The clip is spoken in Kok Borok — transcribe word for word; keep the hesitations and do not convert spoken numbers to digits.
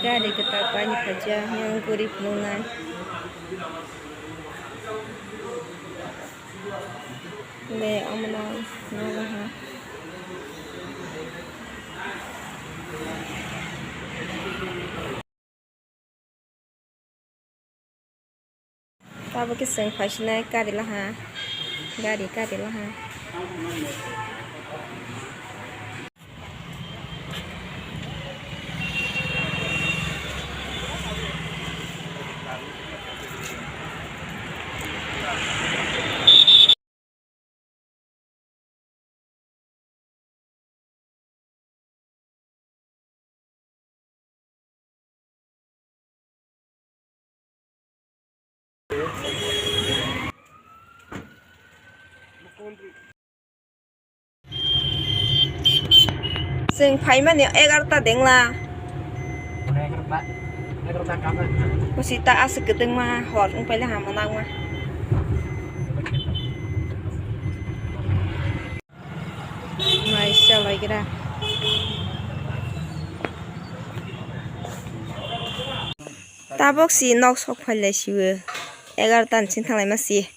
Gari kwtal paini phaijak, yang guri phunuknai. Le, omo no, nogo ha. Tabuk khe chwng phaisinai gari laha, gari, gari laha. Chwng phaimani egarota dengla. Kusi ta aswk kwdwngma hor wng paila hamo nangma. Mai chalaigra. Tabok si nok sok phailai siwo. Egarota ni sini thanglai ma si.